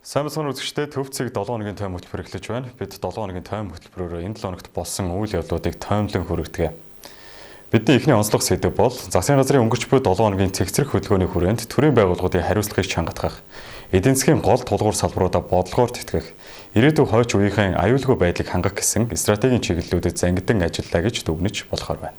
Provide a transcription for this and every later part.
Сайн бацхан үзэгчдээ, Төв цэг 7 хоногийн тойм хөтөлбөр эхлэж байна. Бид 7 хоногийн тойм хөтөлбөрөөр энэ 7 хоногт болсон үйл явдлуудыг тоймлон хүргэдэг. Бидний эхний онцлог сэдэв бол засгийн газрын өнгөрч буй 7 хоногийн цэгцрэх хөдөлгөөний хүрээнд төрийн байгууллагуудын хариуцлагыг чангатгах, эдийн засгийн гол тулгуур салбаруудаа бодлогоор тэтгэх, ирээдүйн хойч үеийн аюулгүй байдлыг хангах гэсэн стратегийн чиглэлүүдэд зангидан ажиллаа гэж дүгнэж болохоор байна.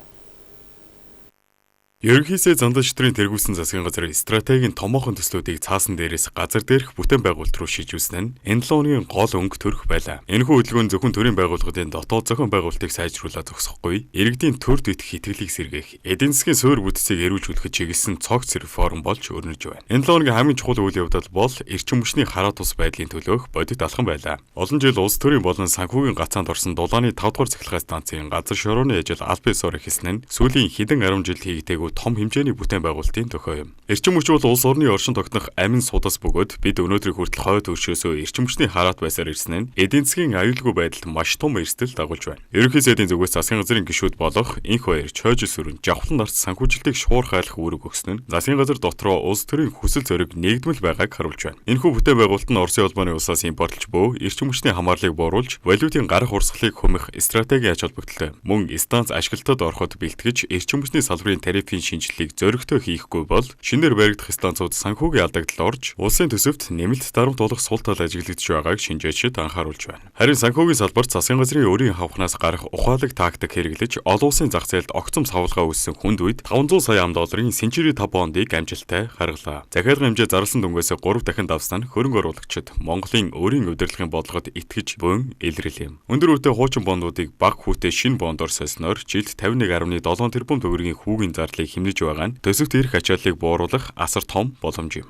Ерөнхийсээ зандал шүтрийн тэргүүлсэн засгийн газар стратегийн томоохон төслүүдийг цаасан дээрээс газар дээрх бүтээн байгуулалт руу шийдвэрлэсэн нь энэ 7 хоногийн гол өнгө төрх байлаа. Энэхүү хөдөлгөөн зөвхөн төрийн байгууллагуудын дотоод зохион байгуулалтыг сайжруулаад зогсохгүй, иргэдийн төрд итгэх итгэлийг сэргээх, эдийн засгийн суур бүтцийг эрүүжүүлэхэд чиглэсэн цогц реформ болж өрнөж байна. Энэ 7 хоногийн хамгийн чухал үйл явдал бол эрчим хүчний хараа тус байдлын төлөөх бодит алхам байлаа. Олон жил улс төрийн болон санхүүгийн гацаанд орсон дулааны 5 дугаар цахилгаан станцын газар шорооны ажил аль биесээр эхэлсэн нь сүүлийн хэдэн 10 жилд хийгдээгүй том хэмжээний бүтээн байгуулалтын тохио юм. Эрчим хүч бол улс орны оршин тогтнох амин судас бөгөөд бид өнөөдрийг хүртэл хойд өршөөсөө эрчим хүчний хараат байсаар ирсэн нь эдийн засгийн аюулгүй байдалд маш том эрсдэл дагуулж байна. Ерөнхий сайдын зүгээс засгийн газрын гишүүд болох Инх баяр, Чойжил сүрэн, Жавхлан нарт санхүүжилтийг шуурхайлах үүрэг өгсөн нь засгийн газар дотроо улс төрийн хүсэл зориг нэгдмэл байгааг харуулж байна. Энэхүү бүтээн байгуулалт нь Оросын холбооны улсаас импортлж буй эрчим хүчний хамаарлыг бууруулж, валютын гарах урсгалыг хөмөх стратегийн ач холбогдолтой. Мөн станц ашиглалтад ороход бэлтгэж эрчим хүчний салбарын тарифын шинэчлэлийг зоригтой хийхгүй бол шинээр баригдах станцууд санхүүгийн алдагдал орж улсын төсөвт нэмэлт дарамт болох сул тал ажиглагдж байгааг шинжээчид анхааруулж байна. Харин санхүүгийн салбарт засгийн газрын өрийн хавхнаас гарах ухаалаг тактик хэрэглэж олон улсын зах зээлд огцом савлгаа үүссэн хүнд үед 500 сая ам долларын Century 5 бондыг амжилттай гаргалаа. Захиалгын хэмжээ зарласан дүнгээс 3 дахин давсан нь хөрөнгө оруулагчид Монголын өөрийн удирдлагын бодлогод итгэж буйн илрэл юм. Өндөр үетэй хуучин бондуудыг бага хүүтэй шинэ бондоор сольсноор жилд 51.7 тэрбум төгрөгийн хүүгийн зарлыг хэмнэж байгаа нь төсөвт ирэх ачааллыг бууруулах асар том боломж юм.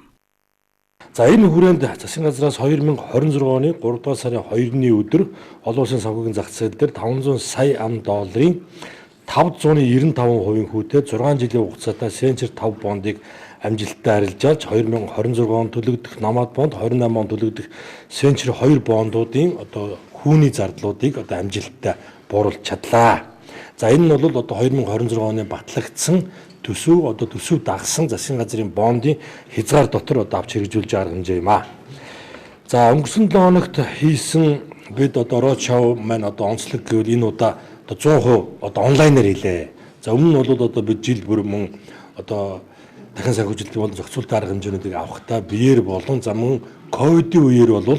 За, энэ хүрээнд засгийн газраас 2026 оны 3 дугаар сарын 2-ны өдөр олон улсын санхүүгийн зах зээл дээр 500 сая ам долларын 595% хүүтэй 6 жилийн хугацаатай Century 5 бондыг амжилттай арилжаалж, 2026 он төлөгдөх Намад бонд, 28 он төлөгдөх Century 2 бондуудын одоо хүүний зардлуудыг одоо амжилттай бууруулж чадлаа. За, энэ нь бол одоо 2026 оны батлагдсан төсөв, одоо төсөв дагсан засгийн газрын бондын хязгаар дотор одоо авч хэрэгжүүлж байгаа хэмжээ юм аа. За, өнгөрсөн 7 хоногт хийсэн бид одоо road show маань одоо онцлог гэвэл энэ удаа одоо 100% одоо онлайнаар хийлээ. За, өмнө нь бол одоо бид жил бүр мөн одоо дахин санхүүжилтийн болон зохицуултын арга хэмжээнүүдийг авахдаа биеэр болон, за, мөн ковидын үеэр бол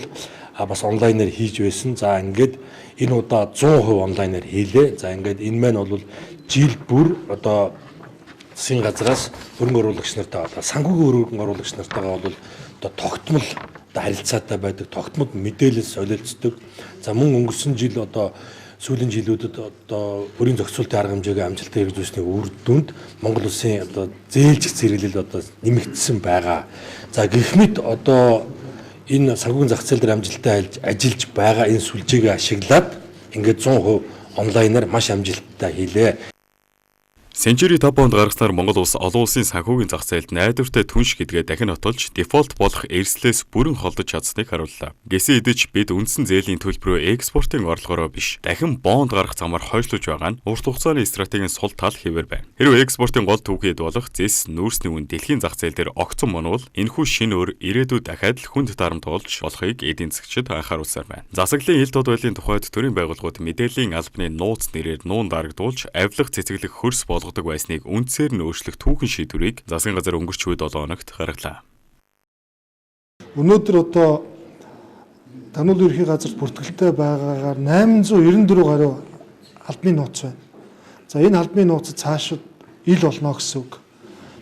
бас онлайнаар хийж байсан. За, ингээд энэ удаа 100% онлайнаар хийлээ. За, ингээд энэ маань бол жил бүр одоо засгийн газраас хөрөнгө оруулагч нартай, одоо санхүүгийн хөрөнгө оруулагч нартайгаа бол одоо тогтмол одоо харилцаатай байдаг, тогтмол мэдээлэл солилцдог. За, мөн өнгөрсөн жил, одоо сүүлийн жилүүдэд одоо өрийн зохицуултын арга хэмжээг амжилттай хэрэгжүүлсний үр дүнд Монгол улсын одоо зээлжих зэрэглэл одоо нэмэгдсэн байгаа. За, гэх мэт одоо энэ санхүүгийн зах зээл дээр амжилттай ажиллаж байгаа энэ сүлжээгээ ашиглаад ингээд 100% онлайнаар маш амжилттай хийлээ. Century 5 бонд гаргаснаар Монгол улс олон улсын санхүүгийн зах зээлд найдвартай түнш гэдгээ дахин нотолж, дефолт болох эрсдлээс бүрэн холдож чадсныг харууллаа. Гэсэн хэдий ч бид үндсэн зээлийн төлбөрөө экспортын орлогоороо биш, дахин бонд гаргах замаар хойшлуулж байгаа нь урт хугацааны стратегийн сул тал хэвээр байна. Хэрвээ экспортын гол түүхий эд болох зэс, нүүрсний үн дэлхийн зах зээл дээр огцом унвал энэхүү шинэ өр ирээдүйд дахиад л хүнд дарамт болж болохыг эдийн засгчид анхааруулсаар байна. Засаглалын ил тод байдлын тухайд төрийн байгууллагууд мэдээллийн албаны нууц нэрээр нуун дарагдуулж, авилга цэцэглэх хөрс болгодог байсныг үндсээр нь өөрчлөх түүхэн шийдвэрийг засгийн газар өнгөрч буй 7 хоногт гаргалаа. Өнөөдөр одоо Дануул ерхий газарт бүртгэлтэй байгаагаар 894 гаруй албаны нууц байна. За, энэ албаны нууц цаашид ил болно гэсэн үг.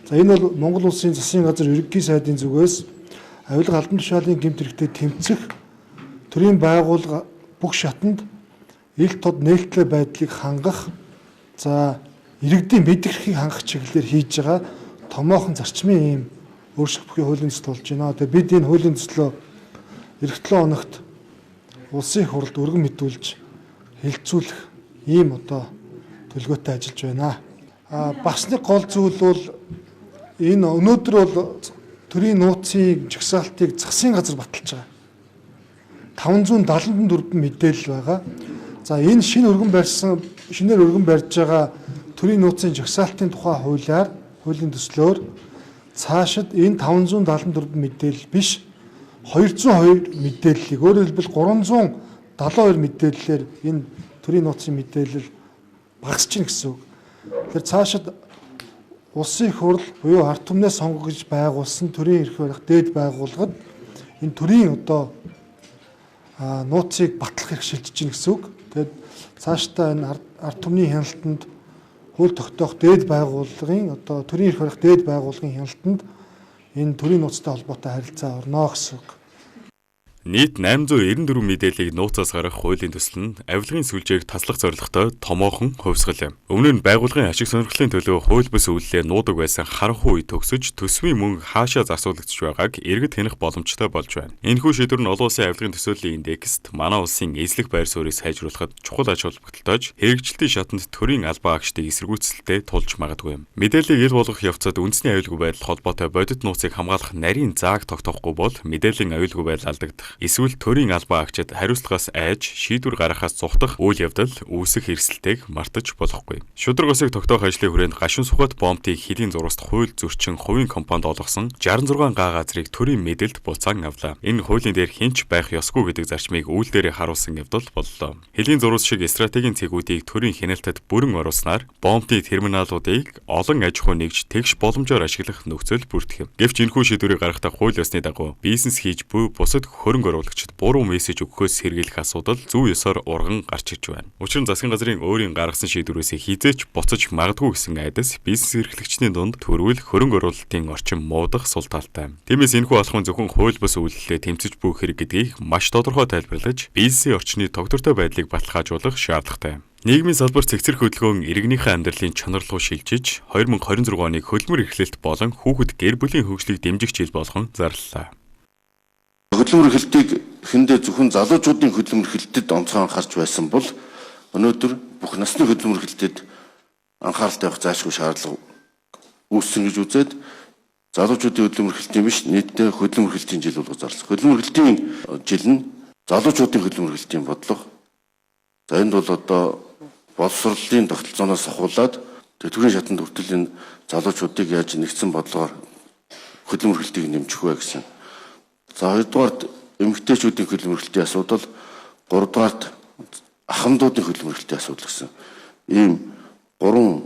За, энэ бол Монгол улсын засгийн газар ерөнхий сайдын зүгээс авилга, албан тушаалын гэмт хэрэгтэй тэмцэх төрийн байгууллага бүх шатанд ил тод нээлттэй байдлыг хангах, за, иргэдийн мэдэх эрхийг хангах чиглэлээр хийж байгаа томоохон зарчмын ийм өөрчлөх бүхий хуулийн төсөл болж байна. Тэгээ бид энэ хуулийн төслөө ирэх 7 хоногт улсын их хурлд өргөн мэдүүлж хэлэлцүүлэх ийм одоо төлөвлөгөөтэй ажиллаж байна. А бас нэг гол зүйл бол энэ өнөөдөр бол төрийн нууцын жагсаалтыг засгийн газар баталж байгаа. 574 мэдээлэл байгаа. За, энэ шинэ өргөн барьсан, шинээр өргөн барьж байгаа төрийн нууцын жагсаалтын тухай хуулиар, хуулийн төслөөр цаашид энэ 574 мэдээлэл биш, 202 мэдээллийг, өөрөөр хэлбэл 372 мэдээллээр энэ төрийн нууцын мэдээлэл багасч гин гэсэн үг. Тэгэхээр цаашид улсын их хурл буюу ард түмнээс сонгогдож байгуулсан төрийн эрх барих дээд байгууллагад энэ төрийн одоо нууцыг батлах эрх шилжиж гин гэсэн үг. Тэгээд цаашдаа энэ ард түмний хяналтанд хууль тогтоох дээд байгууллагын одоо төрийн эрх барих дээд байгууллагын хяналтанд энэ төрийн нууцтай холбоотой харилцаа орно гэсэн үг. Нийт 894 мэдээллийг нууцаас гаргах хуулийн төсөл нь авилгын сүлжээг таслах зорилготой томоохон хувьсгал юм. Өмнө нь байгууллагын ашиг сонирхлын төлөө хууль бус үйлдэлээр нуудаг байсан харанхуй үе төгсөж, төсвийн мөнгө хаашаа зарцуулагдаж байгааг иргэд хянах боломжтой болж байна. Энэхүү шийдвэр нь олон улсын авилгын төсөөллийн индекст манай улсын эзлэх байр суурийг сайжруулахад чухал ач холбогдолтойж, хэрэгжилтийн шатанд төрийн албан агчдыг эсэргүүцэлтэй тулж магадгүй юм. Мэдээллийг ил болгох явцад үндэсний аюулгүй байдал холбоотой бодит нууцыг хамгаалах нарийн зааг тогтоохгүй бол мэдээллийн аюулгүй байдал алдагдах, эсвэл төрийн албан агчид хариуцлагаас айж шийдвэр гаргахаас зугтах үйл явдал үүсэх эрсдэлтэйг мартаж болохгүй. Шударга ёсыг тогтоох ажлын хүрээнд гашуун сухат бомбтыг хөлийн зураст хууль зөрчин хувийн компанид олгосон 66 га газрыг төрийн мэдэлд буцаан авлаа. Энэ хуулийн дээр хинч байх ёсгүй гэдэг зарчмыг үйл дээрээ харуулсан явдал боллоо. Хөлийн зурвас шиг стратегийн цэгүүдийг төрийн хяналтад бүрэн оруулснаар бомбтын терминалуудыг олон аж ахуй нэгж тэгш боломжоор ашиглах нөхцөл бүрдэх юм. Гэвч энэхүү шийдвэрийг гаргахдаа хууль ёсны дагуу бизнес хийж буй бусад хөрөнгө оруулагчид буруу мессеж өгөхөөс сэргийлэх асуудал зүй ёсоор урган гарч ирж байна. Учир нь засгийн газрын өөрийн гаргасан шийдвэрээс хизээч буцаж магадгүй гэсэн айдас бизнес эрхлэгчдийн дунд төрүүл хөрөнгө оруулалтын орчин муудах сул талтай. Тиймээс энэхүү алхам зөвхөн хууль бус үйлдэлээ тэмцэж буй хэрэг гэдгийг маш тодорхой тайлбарлаж, бизнесийн орчны тогтвортой байдлыг баталгаажуулах шаардлагатай. Нийгмийн салбар цэгцэр хөдөлгөөн иргэнийхээ амьдралын чанар руу шилжиж, 2026 оныг хөдөлмөр эрхлэлт болон хүүхэд гэр бүлийн хөгжлийг дэмжих жил болгон зарлалаа. Хөдөлмөр эрхлэлтийг эхэндээ зөвхөн залуучуудын хөдөлмөр эрхлэлтэд онцгой анхаарч байсан бол өнөөдөр бүх насны хөдөлмөр эрхлэлтэд анхаарал тавих заашгүй шаардлага үүссэн гэж үзээд залуучуудын хөдөлмөр эрхлэлтийн биш нийтдээ хөдөлмөр эрхлэлтийн жил болгож зарласан. Хөдөлмөр эрхлэлтийн жил нь залуучуудын хөдөлмөр эрхлэлтийн бодлого. За энд бол одоо боловсролын тогтолцооноос ахуулаад төрийн шатанд хүртэл энэ залуучуудыг яаж нэгдсэн бодлогоор хөдөлмөр эрхлэлтийг нэмжих вэ гэсэн. За хоёрдугаарт эмэгтэйчүүдийн хөдөлмөр эрхлэлтийн асуудал, гуравдугаарт ахмадуудын хөдөлмөр эрхлэлтийн асуудал гэсэн ийм гурван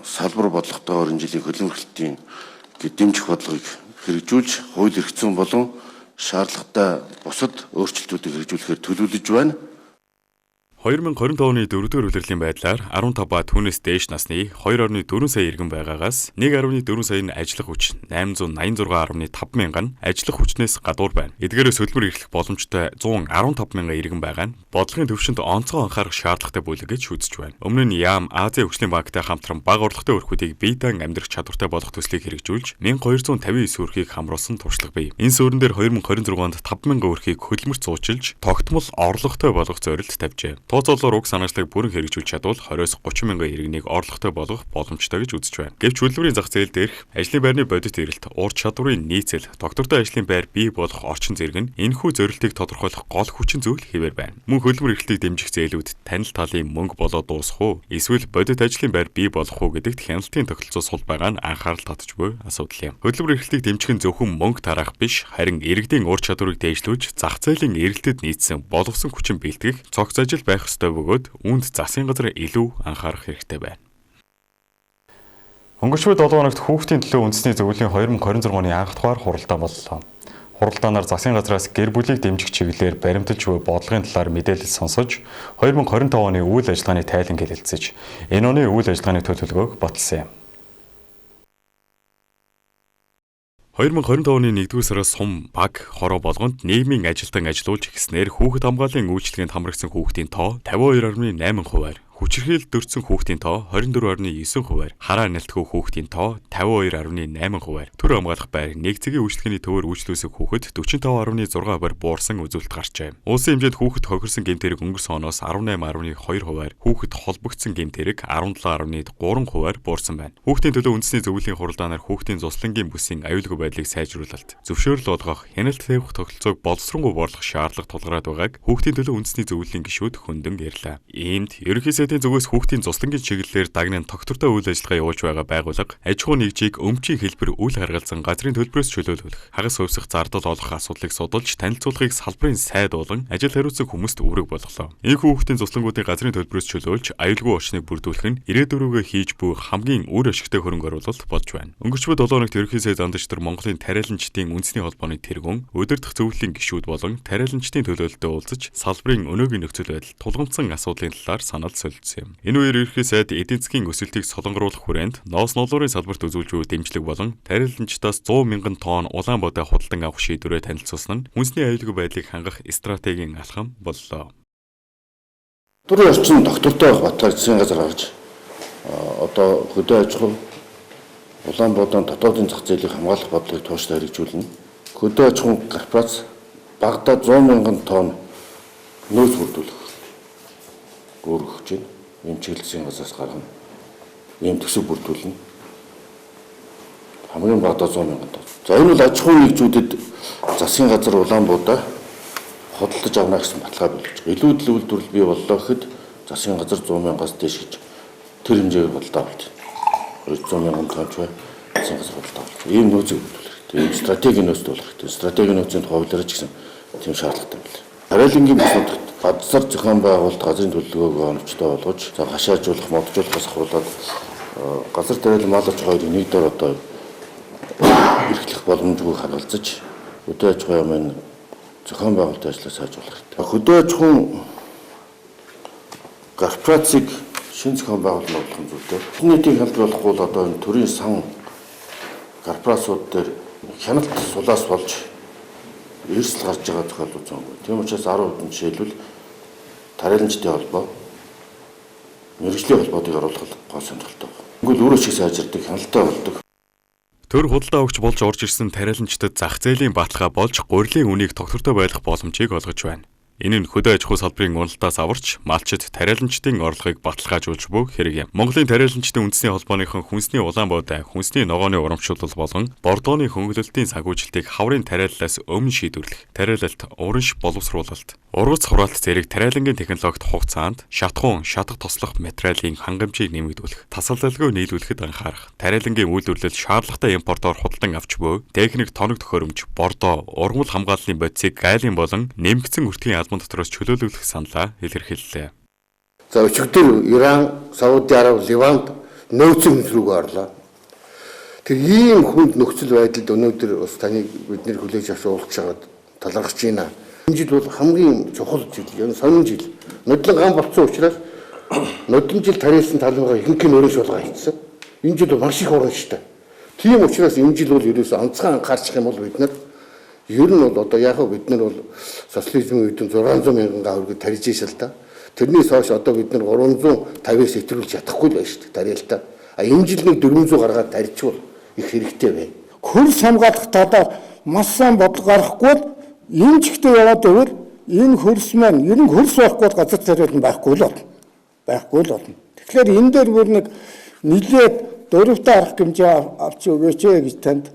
салбар бодлоготойгоор энэ жилийн хөдөлмөр эрхлэлтийн дэмжих бодлогыг хэрэгжүүлж, хууль эрх зүйн болон шаардлагатай бусад өөрчлөлтүүдийг хэрэгжүүлэхээр төлөвлөж байна. 2025 оны 4-р улирлын байдлаар 15 ба түүнээс дээш насны 2.4 сая иргэн байгаагаас 1.4 сая нь ажиллах хүч, 886.5 мянган нь ажиллах хүчнээс гадуур байна. Эдгээрээс хөдөлмөр эрхлэх боломжтой 115 мянган иргэн байгаа нь бодлогын төвшөнд онцгой анхаарах шаардлагатай бүлэг гэж үзэж байна. Өмнө нь Яам Азийн хөгжлийн банктай хамтран бага орлоготой өрхүүдийг бие даан амьдрах чадвартай болгох төслийг хэрэгжүүлж 1259 өрхийг хамруулсан туршлага бий. Энэ суурин дээр 2026 онд 5000 өрхийг хөдөлмөрт зуучилж тогтмол орлоготой болгох зорилт тавьжээ. Тооцоолоор уг санаачлалыг бүрэн хэрэгжүүлж чадвал 20-с 30 мянган иргэнийг орлоготой болгох боломжтой гэж үзэж байна. Гэвч хөдөлмөрийн зах зээл дээрх ажлын байрны бодит эрэлт, ур чадварын нийцэл, тогтвортой ажлын байр бий болох орчин зэрэг нь энэхүү зорилтыг тодорхойлох гол хүчин зүйл хэвээр байна. Мөн хөдөлмөр эрхлэлтийг дэмжих зээлүүд танил талын мөнгө болоод дуусах уу, эсвэл бодит ажлын байр бий болох уу гэдэгт хяналтын тогтолцоо сул байгаа нь анхаарал татж буй асуудал юм. Хөдөлмөр эрхлэлтийг дэмжих нь зөвхөн мөнгө тараах биш, харин иргэдийн ур чадварыг дээшлүүлж зах зээлийн эрэлтэд нийцсэн боловсон хүчин бэлтгэх цогц ажил байх ёстой бөгөөд үүнд засгийн газар илүү анхаарах хэрэгтэй байна. Өнгөрчвөө 7 хоногт хүүхдийн төлөө үндэсний зөвлөлийн 2026 оны анх дугаар хуралдаан боллоо. Хуралдаанаар засгийн газраас гэр бүлийг дэмжих чиглэлээр баримталж буй бодлогын талаар мэдээлэл сонсож 2025 оны үйл ажиллагааны тайлан хэлэлцэж энэ оны үйл ажиллагааны төлөвлөгөөг баталсан юм. 2025 оны 1-р сараас сум баг хороо болгонд нийгмийн ажилтан ажилуулж эхэлснээр хүүхэд хамгааллын үйлчилгээнд хамрагдсан хүүхдийн тоо 52.8 хувиар, хүчирхийлэлд дөрцсөн хүүхдийн тоо 24.9 хувиар, хараа нэлтгүү хүүхдийн тоо 52.8 хувиар, төр хамгаалах байр нэг цэгийн үйлчилгээний төвөөр үйлчлүүлсэн хүүхэд 45.6 хувиар буурсан үзүүлэлт гарчээ. Улсын хэмжээнд хүүхэд хохирсон гэмт хэрэг өнгөрсөн оноос 18.2 хувиар, хүүхэд холбогдсон гэмт хэрэг 17.3 хувиар буурсан байна. Хүүхдийн төлөө үндэсний зөвлөлийн хуралдаанаар хүүхдийн зуслангийн бүсийн аюулгүй байдлыг сайжруулалт, зөвшөөрөл олгох, хяналт тавих тогтолцоог боловсронгуй борлох шаардлага тулгараад байгааг хүүхдийн төлөө үндэсний зөвлөлийн гишүүд хөндөн ярьлаа. Иймд ерөнхий Ерөнхий сайдын зүгээс хүүхдийн зуслангийн чиглэлээр дагнан тогтвортой үйл ажиллагаа явуулж байгаа байгууллага аж ахуйн нэгжийг өмчийн хэлбэр үл харгалзан газрын төлбөрөөс чөлөөлөх, хагас хувьсах зардал олох асуудлыг судалж танилцуулахыг салбарын сайд болон ажил хариуцсан хүмүүст үүрэг болголоо. Энэхүү хүүхдийн зуслангуудыг газрын төлбөрөөс чөлөөлж аюулгүй орчныг бүрдүүлэх нь ирээдүйн рүүгээ хийж буй хамгийн үр ашигтай хөрөнгө оруулалт болж байна. Өнгөрчмөд 7 хоногт Ерөнхий сайд Зандаш төр Монголын тариаланчдын үндэсний холбооны тэргүүн, удирдах зөвлөлийн гишүүд болон тариаланчдын төлөөлөлтөд уулзаж салбарын өнөөгийн нөхцөл байдал тулгамдсан асуудлын талаар санал солилцсон юм. Энэ үеэр Ерөнхий сайд эдийн засгийн өсөлтийг солонгоруулах хүрээнд ноос нолуурын салбарт үзүүлж буй дэмжлэг болон тариаланчдаас 100 мянган тонн улаан бодой худалдан авах шийдвэрээ танилцуулсан нь хүнсний аюулгүй байдлыг хангах стратегийн алхам боллоо. Төрийн орчин доктортой байх баталгааг засгийн газар гаргаж одоо хөдөө аж ахуй улаан бодоон дотоодын зах зээлийг хамгаалах бодлогыг тууштай хэрэгжүүлнэ. Хөдөө аж ахуйн корпорац багадаа 100 мянган тонн нөөц бүрдүүлэх үүрэг өгч байна. Ийм чиглэл засгийн газраас гаргана. Ийм төсөв бүрдүүлнэ. Хамгийн багадаа 100 мянган тонн. За энэ бол аж ахуйн нэгжүүдэд засгийн газар улаан будаа худалдаж авна гэсэн баталгаа биелүүлж байгаа. Илүү л үйлдвэрлэл бий боллоо гэхэд засгийн газар 100 мянгаас дээш гэж тэр хэмжээгээр худалдаа авалт. 200 мянган тонн ч бай засгийн газар худалдаа авалт. Ийм нөөцийг бүрдүүлэх хэрэгтэй. Ийм стратегийн нөөц болох хэрэгтэй. Стратегийн нөөцийн тухай хуулиар ч гэсэн тийм шаардлагатай юм байна. Тариалангийн бүс нутагт газар зохион байгуулалт газрын төлөвлөгөөгөө оновчтой болгож, за хашаажуулах, моджуулахаас ахруулаад газар тариалан мал аж ахуйн нэг дор одоо эрхлэх боломжгүй харгалзаж хөдөө аж ахуйн маань зохион байгуулалтын ажлаа сайжруулах хэрэгтэй. Хөдөө аж ахуйн корпорацийг шинэ зохион байгуулалт оруулах нь зүйтэй. Нийтийн хяналт болохгүй бол одоо энэ төрийн сан корпорациуд дээр хяналт сулаас болж эрсдэл гарч байгаа тохиолдол зөөнгүй. Тийм учраас 10% нь жишээлбэл тариаланчдын холбоо, мэргэжлийн холбоотыг оруулах гол сонирхолтой байна. Ингүүл өөрөө шиг сайжирдаг, хяналттай болдог. Төр худалдаа авагч болж орж ирсэн тариаланчдад зах зээлийн баталгаа болж гурилын үнийг тогтвортой байх боломжийг олгож байна. Энэ нь хөдөө аж ахуй салбарын уналтаас аварч малчид тариаланчдын орлогыг баталгаажуулж буй хэрэг юм. Монголын тариаланчдын үндэсний холбооныхон хүнсний улаан буудай, хүнсний ногооны урамшуулал болон бордооны хөнгөлөлтийн санхүүжилтийг хаврын тариаллаас өмнө шийдвэрлэх, тариалалт, уранш боловсруулалт, ургац хураалт зэрэг тариалангийн технологид хугацаанд шатхуун, шатах тослох материалын хангамжийг нэмэгдүүлэх, тасалдалгүй нийлүүлэхэд анхаарах, тариалангийн үйлдвэрлэл шаардлагатай импортоор худалдан авч буй техник тоног төхөөрөмж, бордоо, ургамал хамгааллын бодисыг гайлын болон нэмэгдсэн өртгийн албан дотроос чөлөөлөх саналаа илэрхийллээ. За өчигдөр Иран, Сауди Араб, Ливанд нөөцийн хүнс рүүгээ орлоо. Тэр ийм хүнд нөхцөл байдалд өнөөдөр бас таныг бид нэр хүлээж авч уулзч байгаад талархаж байна. Энэ жил бол хамгийн чухал жил, энэ сонин жил. Нодлон гам болцсон учраас нодон жил тариалсан талынхаа ихэнх нь өрөө шулгаа хийсэн. Энэ жил маш их урамштай. Тийм учраас энэ жил бол ерөөсөө онцгой анхаарчих юм бол бид нар ер нь бол одоо яг бид нар бол социализмын үед 600 мянган га хүргэд тарьж ийшэл л да. Тэрнээс хойш одоо бид нар 350-аас хэтрүүлж чадахгүй л байна шүү дээ тариалтай. А энэ жил нэг 400 гаргаад тарьчихвал их хэрэгтэй байна. Хөрс хамгаалах талаар маш сайн бодлого гаргахгүй бол энэ чигтээ яваад байвал энэ хөрс маань ер нь хөрс байхгүй бол газар тариалан байхгүй л болно. Байхгүй л болно. Тэгэхээр энэ дээр бүр нэг нэлээд дөрөвтэй арга хэмжээ авч өгөөч гэж танд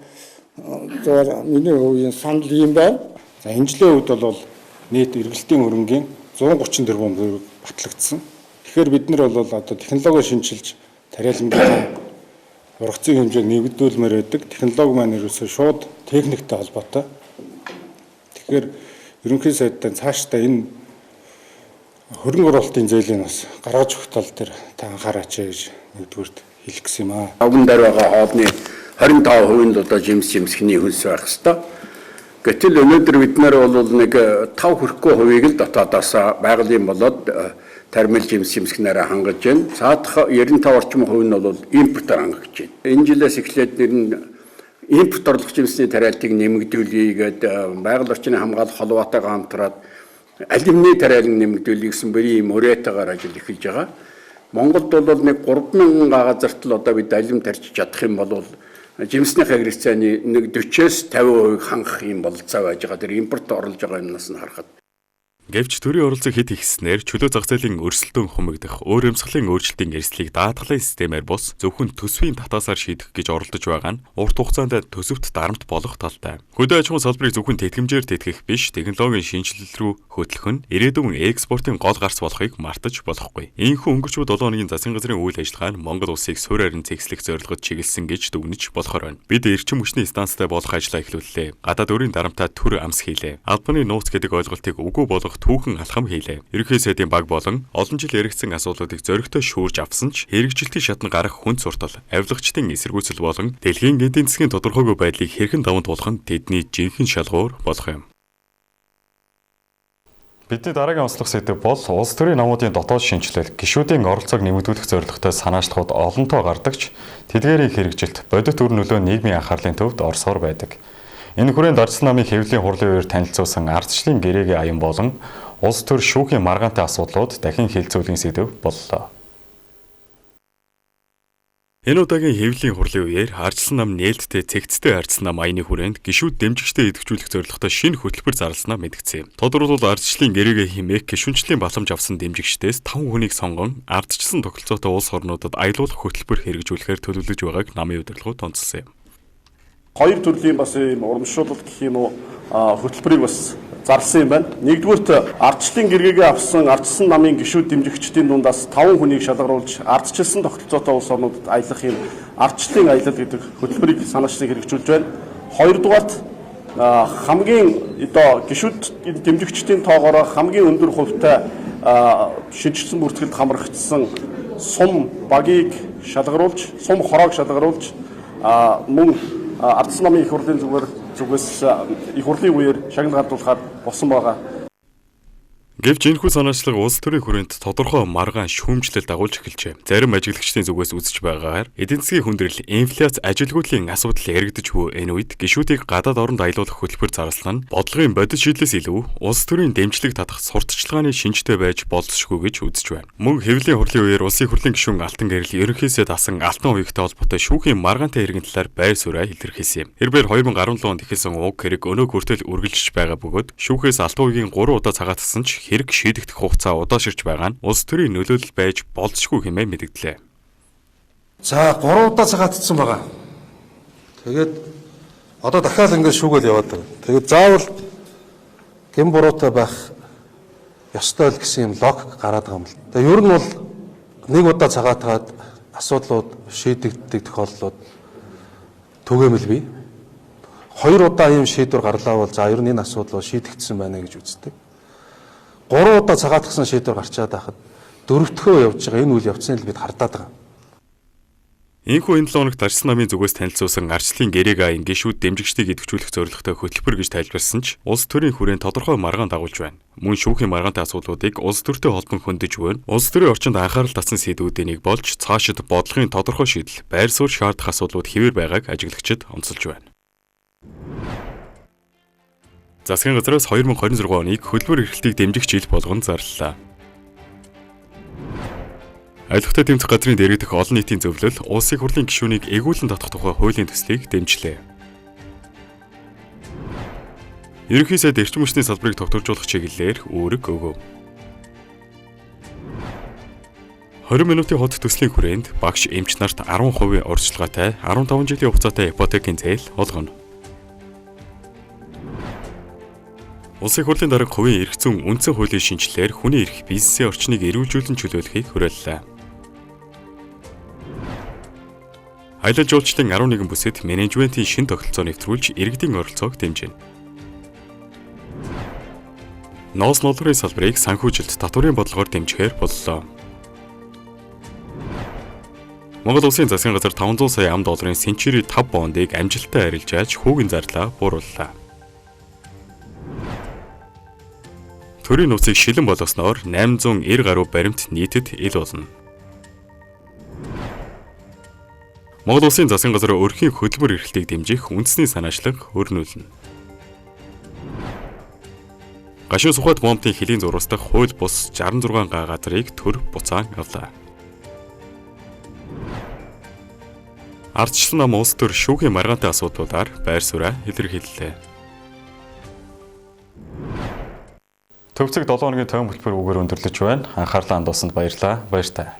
зөвөр миний хувийн санал юм байна. За энэ жилийн үед бол нийт эргэлтийн хөрөнгийн 130 тэрбум төгрөг батлагдсан. Тэгэхээр бид нар бол одоо технологи шинчилж тариалангийн ургацын хэмжээг нэгдүүлмээр байдаг. Технологи маань ерөөсөө шууд техниктэй холбоотой. Тэгэхээр ерөнхий сайдтай цаашдаа энэ хөрөнгө оруулалтын зээлийн бас гаргаж өгөх тал дээр та анхаараач гэж нэгдүгüрт хэлэх гэсэн юм аа. Овгон дээр байгаа хоолны 25% нь одоо жимс жимсхний хөлс байх ёстой. Гэтэл өнөөдөр бид нар бол нэг 5 хүрэхгүй хувийг л дотоодоос байгалийн болоод тармил жимс жимсгнээрээ хангаж байна. Цаадах 95 орчим хувь нь бол импортоор хангаж байна. Энэ жилээс эхлээд нэр нь импорт орлох жимсний тариалтыг нэмэгдүүлье гээд байгаль орчны хамгаалах холбоотойгоо хамтраад алюминий тариалан нэмэгдүүлье гэсэн бүрийн юм өрөөтэйгээр ажил эхэлж байгаа. Монголд бол нэг 3000 га газарт л одоо бид алюм тарьж чадах юм бол жимсний хэрэгцээний нэг 40-с 50% хангах юм бололцоо байж байгаа. Тэр импорт орлож байгаа юмнаас нь харахад. Гэвч төрийн оролцоог хэд ихснээр чөлөө зах зээлийн өрсөлдөөн хумигдах, өөр өмсгөлийн өөрчлөлтийн эрсдлийг даатгалын системээр бус зөвхөн төсвийн татаасаар шийдэх гэж оролдож байгаа нь урт хугацаанд төсөвт дарамт болох талтай. Хөдөө аж ахуйн салбарыг зөвхөн тэтгэмжээр тэтгэх биш, технологийн шинэчлэл рүү хөтлөх нь ирээдүйн экспортын гол гарц болохыг мартаж болохгүй. Ийхүү өнгөрч буй 7 хоногийн засгийн газрын үйл ажиллагаа нь Монгол улсыг суурь харин зэгслэх зорилгод чиглэсэн гэж дүгнэж болохоор байна. Бид эрчим хүчний станцтай болох ажлаа эхлүүллээ. Гадаад өрийн дарамтаа төр амс хийлээ. Албаны нууц гэдэг ойлголтыг үгүй болгох түүхэн алхам хийлээ. Ерөнхий сайдын баг болон олон жил яригдсан асуудлуудыг зоригтой шүүрж авсан ч хэрэгжилтийн шатнд гарах хүн суртал, авилгачдын эсэргүүцэл болон дэлхийн эдийн засгийн тодорхойгүй байдлыг хэрхэн даван туулах нь тэдний жинхэнэ шалгуур болох юм. Бидний дараагийн онцлог сэдэв бол улс төрийн намуудын дотоод шинэчлэл, гишүүдийн оролцоог нэмэгдүүлэх зорилготой санаачлахууд олонтоо гардагч тэдгээрийн хэрэгжилт бодит үр нөлөө нийгмийн анхаарлын төвд орсоор байдаг. Энэ хүрээнд Ардчилсан намын хэвлэлийн хурлын үеэр танилцуулсан ардчлалын гэрээгийн аян болон улс төр шүүхийн маргаантай асуудлууд дахин хэлцүүлгийн сэдэв боллоо. Энэ удаагийн хэвлэлийн хурлын үеэр Ардчилсан нам нээлттэй цэгцтэй Ардчилсан нам аяны хүрээнд гишүүд дэмжигчтэй идэвхжүүлэх зорилготой шинэ хөтөлбөр зарласнаа мэдгдсэн юм. Тодорхойлбол ардчлалын гэрээгээ хэмээх гишүүнчлийн баламж авсан дэмжигчдээс 5 хүнийг сонгон ардчилсан тогтолцоотой улс орнуудад аялуулах хөтөлбөр хэрэгжүүлэхээр төлөвлөж байгааг намын удирдлагууд онцлсон юм. Хоёр төрлийн бас ийм урамшуулал гэх юм уу хөтөлбөрийг бас зарласан юм байна. Нэгдүгüүрт ардчлалын гэргээгээ авсан ардчилсан намын гишүүд дэмжигчдийн дундаас 5 хүнийг шалгаруулж ардчилсан тогтолцоотой улс орнуудад аялах юм ардчлалын аялал гэдэг хөтөлбөрийг санаачлан хэрэгжүүлж байна. Хоёрдугаарт хамгийн одоо гишүүд дэмжигчдийн тоогоороо хамгийн өндөр хувьтай шинэчилсэн бүртгэлд хамрагдсан сум багийг шалгаруулж, сум хороог шалгаруулж мөн Ардчилсан намын их хурлын зүгээс их хурлын үеэр шагнал гардуулахаар болсон байгаа. Гэвч энэхүү санаачлага улс төрийн хүрээнд тодорхой маргаан шүүмжлэл дагуулж эхэлжээ. Зарим ажиглагчдын зүгээс үзэж байгаагаар эдийн засгийн хүндрэл, инфляц, ажилгүйдлийн асуудал яригдаж буй энэ үед гишүүдийг гадаад оронд аялуулах хөтөлбөр зарласан нь бодлогын бодит шийдлээс илүү улс төрийн дэмжлэг татах сурталчилгааны шинжтэй байж болзошгүй гэж үзэж байна. Мөн хэвлэлийн хурлын үеэр улсын хурлын гишүүн Алтан гэрэл ерөнхийсээ дасан алтан уягтай холбоотой шүүхийн маргаантай хэргийн талаар байр сууриа илэрхийлсэн юм. Хэрвээ 2017 онд эхэлсэн уг хэрэг өнөө хүртэл үргэлжлэж байгаа бөгөөд шүүхээс алтан уягийн 3 удаа цагаатсан ч хэрэг шийдэгдэх хугацаа удааширч байгаа нь улс төрийн нөлөөлөл байж болзошгүй хэмээн мэдгдлээ. За 3 удаа цагаатсан байгаа. Тэгээд одоо дахиад ингээд шүүгээл яваад байгаа. Тэгээд заавал гэм буруутай байх ёстой л гэсэн юм логик гараад байгаа юм л. Тэгээд ер нь бол нэг удаа цагаатгаад асуудлууд шийдэгддэг тохиолдлууд түгээмэл бий. 2 удаа ийм шийдвэр гарлаа бол за ер нь энэ асуудал шийдэгдсэн байна гэж үздэг. 3 удаа цагаатгсан шийдвэр гарчаад байхад дөрөвдөхөө явж байгаа энэ үйл явцын л бид хардаад байгаа. Ийхүү энэ 7 хоногт Ардчилсан намын зүгээс танилцуулсан ардчлалын гэрээг аян гишүүд дэмжигчдийг идэвхжүүлэх зорилготой хөтөлбөр гэж тайлбарласан ч улс төрийн хүрээнд тодорхой маргаан дагуулж байна. Мөн шүүхийн маргаантай асуудлуудыг улс төртэй холбон хөндөж буй улс төрийн орчинд анхаарал татсан сэдвүүдийн нэг болж цаашид бодлогын тодорхой шийдэл, байр суурь шаардах асуудлууд хэвээр байгааг ажиглагчид онцолж байна. Засгийн газраас 2026 оныг хөдөлмөр эрхлэлтийг дэмжих жил болгон зарлалаа. Алихтай тэмцэх газрын дэрэгдэх олон нийтийн зөвлөл улсын хурлын гишүүнийг эгүүлэн татах тухай хуулийн төслийг дэмжлээ. Ерөнхий сайд эрчим хүчний салбарыг тогтворжуулах чиглэлээр үүрэг өгөв. 20 минутын хот төслийн хүрээнд багш эмч нарт 10% урьдчилгаатай 15 жилийн хугацаатай ипотекийн зээл олгоно. Улсын хурлын дарга хувийн эрх зүйн үндсэн хуулийн шинэчлэлээр хүний эрх, бизнесийн орчныг эрүүлжүүлэн чөлөөлөхийг хүрээллээ. Аялал жуулчлалын 11 бүсэд менежментийн шинэ тогтолцоо нэвтрүүлж иргэдийн оролцоог дэмжинэ. Ноос нолрын салбарыг санхүүжилт татварын бодлогоор дэмжихээр боллоо. Монгол Улсын засгийн газар 500 сая ам долларын Century 5 бондыг амжилттай арилжааж хүүгийн зарлаа буурууллаа. Төрийн нууцыг шилэн болгосноор 890 гаруй баримт нийтэд ил болно. Монгол Улсын засгийн газар өрхийн хөдөлмөр эрхлэлтийг дэмжих үндэсний санаачлаг өрнүүлнэ. Гашуун Сухад бомбын хөлийн зурвас дахь хууль бус 66 га газрыг төр буцаан авлаа. Ардчилсан нам улс төр шүүхийн маргаантай асуудлуудаар байр сууриа илэрхийллээ. Төв цэг 7 хоногийн тойм хөтөлбөр үгээр өндөрлөж байна. Анхаарлаа хандуулсанд баярлалаа. Баяртай.